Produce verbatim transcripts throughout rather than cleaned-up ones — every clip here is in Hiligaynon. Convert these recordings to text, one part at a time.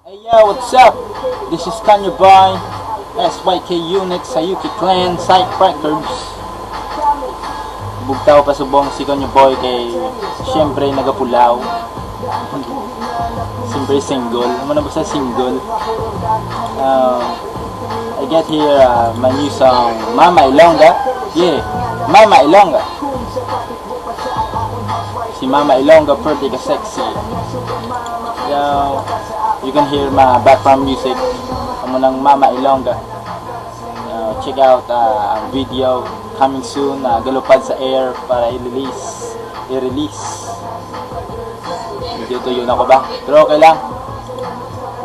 Hey yo, what's up? This is Kanye Boy, S Y K Unit, Sayuki Clan, Psych Records. Bugtaw pa subong si Kanye Boy kay siyempre nagapulaw. Siyempre single. Ano na ba sa single? Um, I get here uh, my new song, Mama Ilongga. Yeah, Mama Ilongga. Si Mama Ilongga, pretty ka sexy. Yo, you can hear my background music. Amo nang Mama Ilongga. Uh, check out uh, ang video coming soon. Uh, galupad sa air para i-release. I-release. Medyo tuyo na ko ba? Pero okay lang.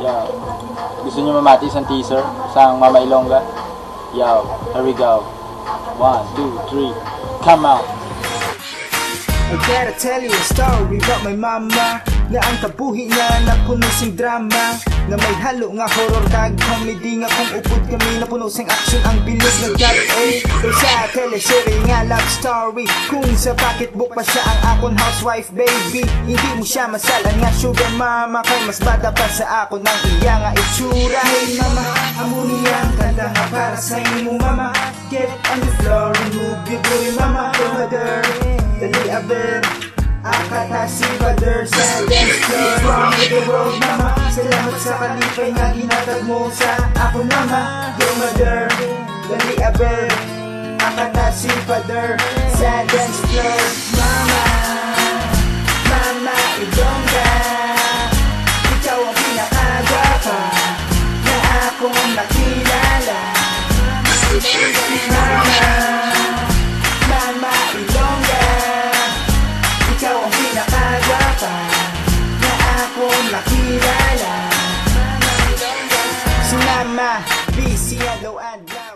Yo, gusto niyo mamati sa teaser sang Mama Ilongga? Yo, here we go. One, two, three, come out. I gotta tell you a story about my mama. Nga ang kabuhi niya napuno sing drama, nga may halo nga horror kag comedy, nga kung upod kami napuno sing action ang bilog nga gag. Kay sa teleserye nga love story, kung sa pocketbook pa siya ang akon housewife baby. Hindi mo siya masalan nga sugar mama, kay mas bata pa sa akon ang iya nga itsura. Hey mama, amo niya ang kanta nga para sa imo mama. Get on the floor and move your booty mama. Your mother, dali aber. Akata si father sa dance floor. What's wrong with the world mama? Salamat sa kalipay nga ginatag mo sa akon mama. Your mother, dali aber. Akata si father sa dance floor. Mama, mama, Ilongga, ikaw ang pinakagwapa na akong nakilala. Mama, mama, Ilongga, ikaw ang pinakagwapa na akong nakilala. Si mama, busy adlaw-adlaw.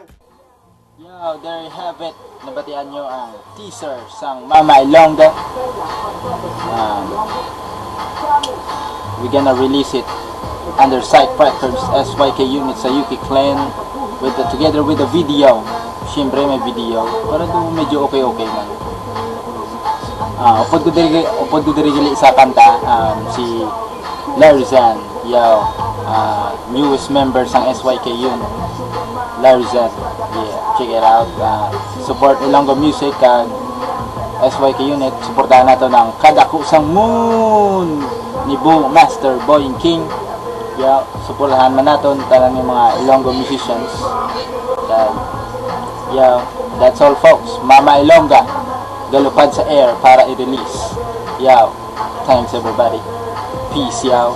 Yo, there you have it. Nabatian nyo ang teaser sang Mama Ilongga. Um, we gonna release it under Psych Records, S Y K Unit, Sayuki Clan, with the, together with the video. Siyempre may video para do medyo okay-okay man. Ah, upod ko diri, upod ko diri gali sa kanta, um, si Larzan, yo, ah, newest member sang S Y K Unit. Larzan, yeah, check it out. Ah, support Ilonggo Music kag S Y K Unit. Suportahan nato ng Kadako sang Moon ni Bo Master Boy King. Yo, suportahan man naton tanan ng mga Ilonggo musicians. Kag, yo, that's all folks. Mama Ilongga, galupad sa air para i-release. Yo, thanks everybody. Peace, yo.